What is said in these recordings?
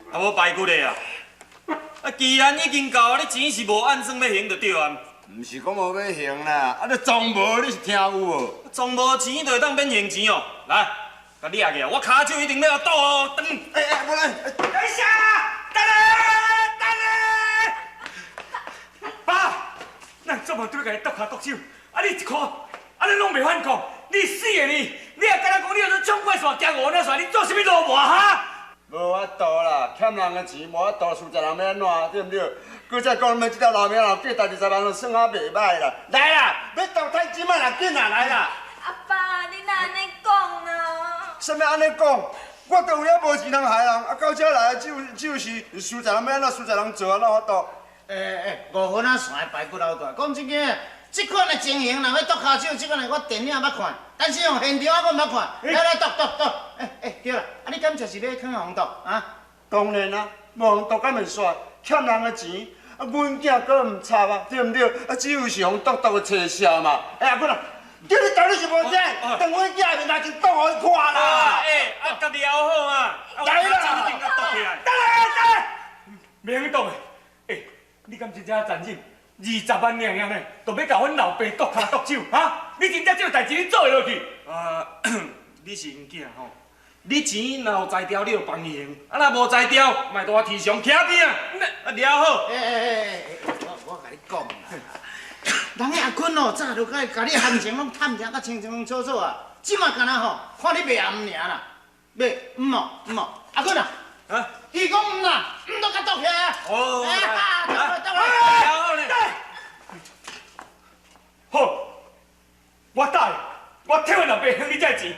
啊，无排骨的啊！啊，既然已经到，你錢是無按算欲還就對啊。毋是講無欲還啦，啊你裝無你是聽有無？裝無錢就會當免還錢哦。來，共你掠起來，我跤手一定欲剁斷。欸欸，無來，等一下，等下，等下，爸，咱做無對共伊剁跤剁手，啊你一箍，啊你攏袂反抗，你死的你！你也敢若講你有衝過線，行五仔線，你做啥物流氓哈？無法度啦，欠人的錢無法度，輸在人欲按怎，對毋對？閣再講，這條老命若價值20萬，就算啊袂䆀啦。來啦，欲鬥趁錢仔啦，緊啦，來啦！阿爸，你哪按呢講啊？啥物按呢講？我都有影無錢通害人，啊到這來就是輸在人欲按怎，輸在人做啊，哪有法度？欸欸，五分仔線的排骨老大，講真經，這款的情形，若欲剁跤手，這款的我電影捌看，但是哦，現場我閣毋捌看。來來，剁剁剁！欸欸，對啦，啊你敢就是欲囥予人剁啊？當然啊，無予人剁敢會煞，欠人的錢，啊，阮囝閣毋插啊，對毋對？啊，只有是予人剁剁個揣數嘛。欸，阿坤啊，叫你鬥你是無聽，當阮囝面頭前剁予伊看啦。欸，啊，家己熬好啊。來啦！一定共剁起來。等下等下，免剁的。欸，你敢真正殘忍？20萬爾爾呢，就欲共阮老爸剁跤剁手，哈？你真正這个代誌你做會落去？啊，你是𪜶囝吼，你錢若有才調，你就幫伊還；啊，若無才調，莫佇我天上徛邊啊！啊，掠好。欸欸欸欸，我共你講啦，人彼阿坤哦，早就共共你行情攏探聽甲清清楚楚啊，這馬敢若吼，看你袂含爾啦，袂，毋哦，毋哦，阿坤啊，啊，伊講毋啦，毋都共剁起來啊！哦，來，剁來，剁來。好，我答應，我替阮老爸還你這錢。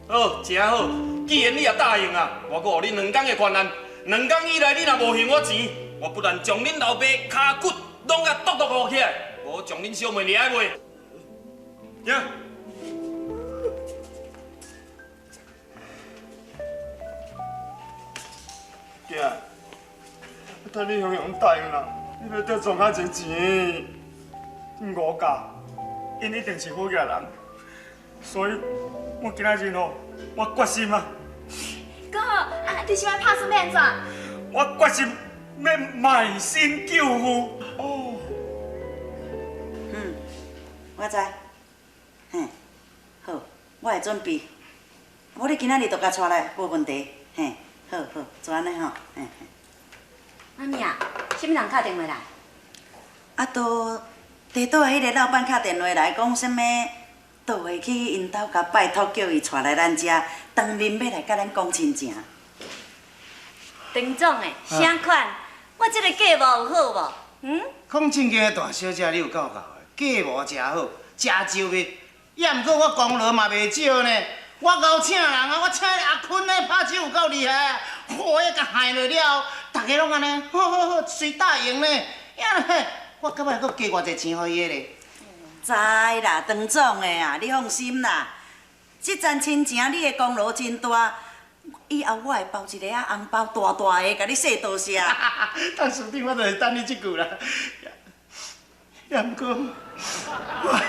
好，誠好。既然你也答應啊，我閣予你兩工的權限。兩工以內你若無還我錢，我不但將恁老爸跤骨攏共剁剁予起來，無將恁小妹掠去賣。行。囝，我等你雄雄答應啦，你欲得賺較濟錢。吳家，𪜶一定是好額人，所以我今仔日吼，我決心啊！哥，啊，你是欲拍算欲按怎？我決心欲賣身救父。哦。嗯，我知。嘿，好，我會準備。無你今仔日就共帶來，無問題。嘿，好好，就按呢吼。嘿嘿。媽咪啊，啥物人敲電話來？啊，都。地島的彼个老闆敲電話來，講啥物？倒會去𪜶兜共拜託，叫伊帶來咱遮，當面欲來佮咱講親情。陳總的，啥款？我這个計謀有好無？嗯？講正經的大小姐，你有夠𠢕的，計謀誠好，誠周密。也毋過我功勞嘛袂少呢。我𠢕請人啊，我請阿坤咧拍手有夠厲害啊！我彼共害落了後，逐家攏按呢，好好好，隨答應呢。呀嘿。我感覺閣加偌濟錢予伊咧。知啦，陳總的啊，你放心啦。這層親情，你的功勞真大，以後我會包一个啊紅包大大的，共你說多謝。董事長，我就是等你這句啦。也毋過，我……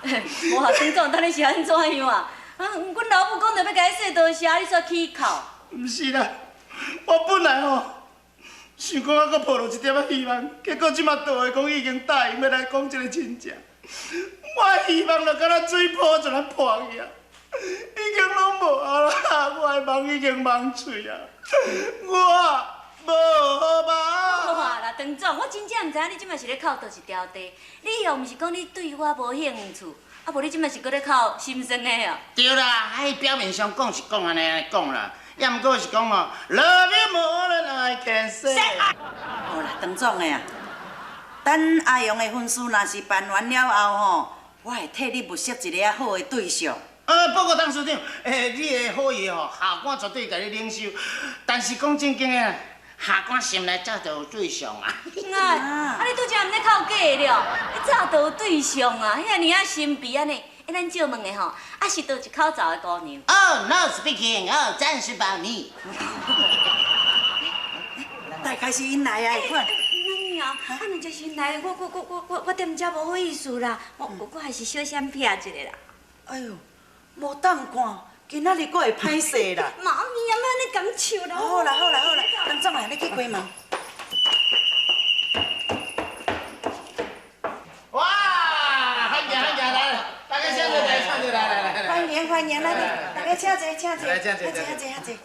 無啊，陳總，等你是按怎樣啊？啊，阮老母講著欲共你說多謝，你煞起哭。毋是啦，我本來吼。想講猶閣抱著一點仔希望，結果這馬倒來講已經答應欲來講這个親情，我希望就敢若水泡一下破去啊，已經攏無啊啦，我的夢已經夢碎啊，我無夢。好啦，陳總，我真正毋知影你這馬是咧哭佗一條地，你又毋是講你對我無興趣，啊無你這馬是閣咧哭心酸的哦。對啦，彼表面上講是講按呢按呢講啦。也毋過是講哦，Love you more than I can say。好啦，陳總的啊，等阿陽的婚事若是辦完了後吼，我會替你物色一个好的對象。報告董事長，你的好意吼，下官絕對共你領受。但是講正經的，下官心內早就有對象啊。啊，你拄才毋咧哭假的了？你早就有對象啊，遐爾仔神秘按呢？欸，咱借問的吼，啊是佗一口罩的姑娘？哦，no speaking，哦，暫時保密。大概是𪜶來啊，看。媽咪啊，啊，两只新来，我踮遮无好意思啦，我还是小声撇一下啦。哎哟，无当看，今仔日阁会歹势啦。妈咪啊，莫按呢共笑啦。好啦好啦好啦，陈总啊，你去开门。哇，欢迎欢迎来，大家请坐，请坐，来来来来。欢迎欢迎，来来，大家请坐，请坐，来请坐，请坐，请坐。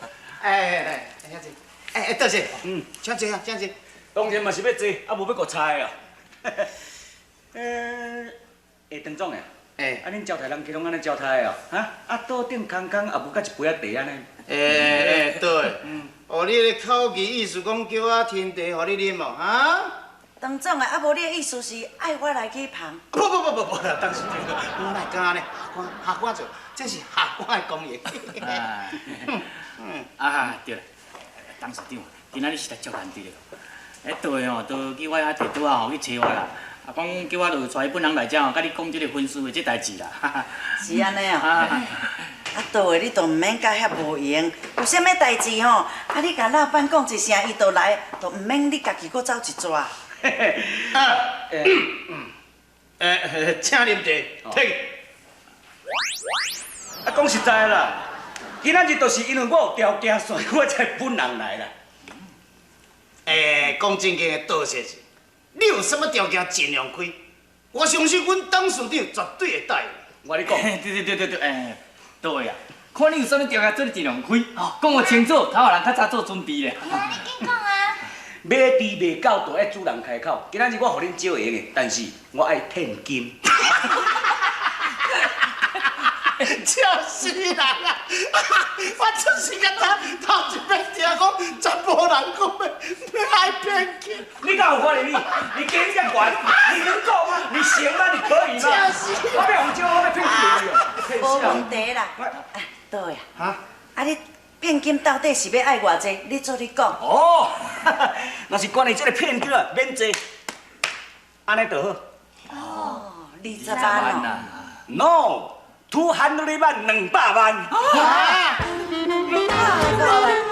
哎哎哎，请坐。哎哎，多谢，嗯，请坐啊，请坐。当然嘛是欲坐，啊无欲阁猜哦。欸，陈总啊，欸，啊恁招待人客拢按呢招待哦，哈？啊桌顶空空，也无佮一杯仔茶按呢。欸欸，对，哦，你的口气意思讲叫我添茶予你啉哦，哈？陈总啊，啊无你的意思是爱我来去捧？不不不不不啦，当时我哪会敢按呢？下官下官做，这是下官的功业。啊对啦，董事长，今仔日实在足难得的。彼杜的吼，都去我遐提桌仔吼去揣我啦，啊讲叫我就带伊本人来遮吼，佮你讲这个婚事的这代志啦。是按呢哦。啊，杜的你都毋免佮遐无闲，有啥物代志吼？啊，你共老板讲一声，伊就来，就毋免你家己阁走一逝。啊，请啉茶，退。啊，讲实在啦，今仔日就是因为我有条件，所以我才本人来啦。欸，讲正经的，多谢是，你有啥物条件尽量开，我相信阮董事长绝对会答应。我跟你讲，对对对对对，欸，对啊，看你有啥物条件，做你尽量开，讲予清楚，头予人较早做准备咧。你紧讲啊！马猪未到，就爱主人开口。今仔日我予恁招闲的，但是我爱骗金。笑死人啊！我出世到头头一摆听讲，查埔人讲欲爱骗金。你敢有法咧你？你加你遮悬，你能够吗？你行吗？你可以吗？我欲予招，我欲骗金无问题啦。哎，对啊。哈？啊，你骗金到底是欲爱偌济？你做你讲。哦，若是关于这个骗金啊，免济，按呢就好。哦，20万哦。 No。200万，200万。啊！200万。